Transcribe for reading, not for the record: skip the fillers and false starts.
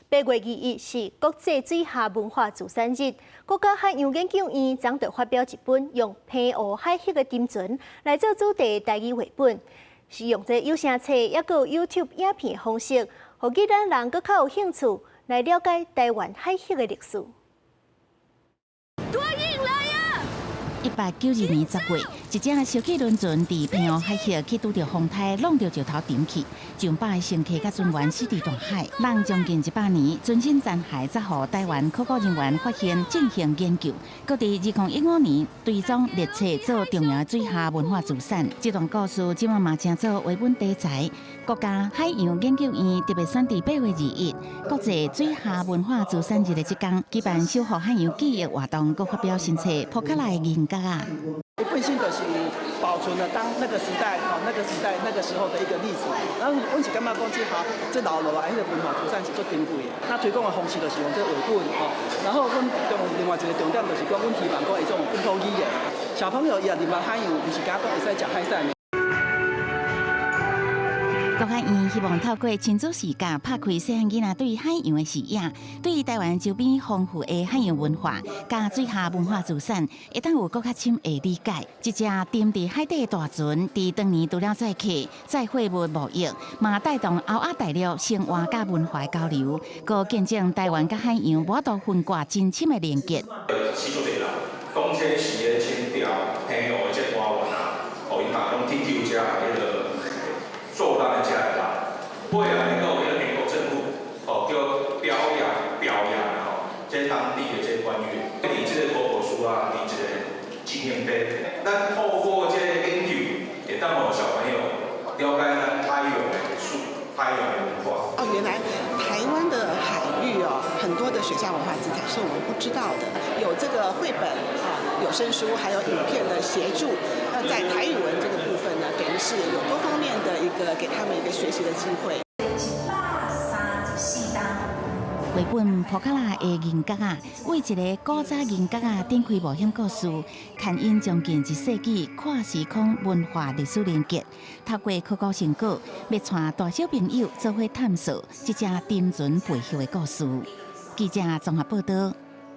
8月21是國際水下文化資產日，國家海洋研究院昨就發表一本用澎湖海域的沉船來做主題台語繪本，是用這有聲冊，抑閣有 YouTube 影片的方式，予囡仔人閣較有興趣來了解台灣海域的歷史。多硬來啊！1892年10月，一隻燒氣輪船佇澎湖海域去拄著風颱，挵著石頭沉去，上百个乘客佮船員死佇大海。人將近100年，船身殘骸才予台灣考古人員發現進行研究。閣佇2015年，追蹤列冊做重要水下文化資產。這段故事這馬嘛成做繪本題材。國家海洋研究院特別選佇8月21，國際水下文化資產日的這工，舉辦守護海洋記憶活動，閣發表新冊《波卡拉的銀角仔》。本身就是保存了當那個時代，吼，那個時代那個時候的一個歷史。然後阮是感覺講，這下這留落來彼個文化資產是足珍貴的。那推廣的方式就是用這繪本，吼。然後阮重另外一個重點就是講，阮希望講會用本土語言，小朋友伊若入來海洋，毋是敢講會使食海產。國海院希望透過親子視角，拍開細漢囡仔對海洋的視野，對台灣周邊豐富的海洋文化佮水下文化資產，會當有閣較深的理解。這隻沉佇海底的大船，佇當年除了載客、載貨物貿易，嘛帶動歐亞大陸生活佮文化的交流，閣見證台灣佮海洋無法度分割真深的連結。死足濟人，講這是咧清朝澎湖的這官員啊，予𪜶嘛攏去救遮彼个做咱的遮个人，尾仔閣有彼个英國政府，吼叫表揚表揚吼，這當地的這官員，佇這個考古書啊，佇一個紀念碑，咱透過這個研究，會當予小朋友了解咱海洋的歷史、海洋的文化。哦，原來台灣的海域哦，很多的水下文化資產是我們不知道的。有這個繪本啊、有聲書，還有影片的協助。那在台語文這個部分呢，等於是有多方面的一個給他們一個學習的機會。繪本《波卡拉的銀角仔》為一个古早銀角仔展開冒險故事，牽引將近一世紀跨時空文化歷史連結。透過考古成果，欲帶大小朋友做伙探索這隻沉船背後的故事。記者綜合報道。